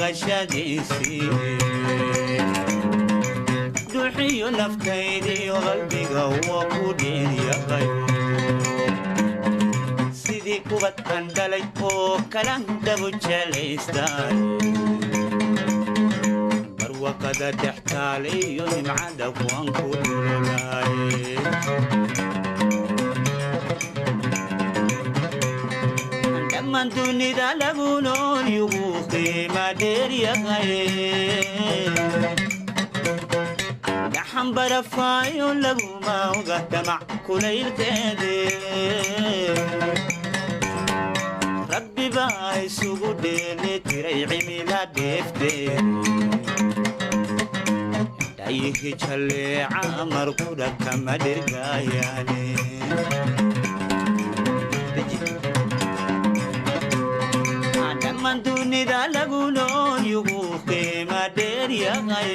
Dhugashadiisii duxiyo naftaydiyo qalbiga waa ku dheeryahay, sidii kubadkan dhalay oo kalan dhabu jelaystaan, barwaqada dhextaaliyo nimcada kuwan ku dhululaay. Dhammaan dunida lagu nool yugu qiima dheeryahay, dhaxan barafaayo laguma oga damac kulaylkeede. Rabbi baa isugu dheeli tiray cimila dheefteed, dhayihi jalleeca markudha kama dhirgaayaane. Dhammaan dunida lagu nool yugu qiima dheeryahay.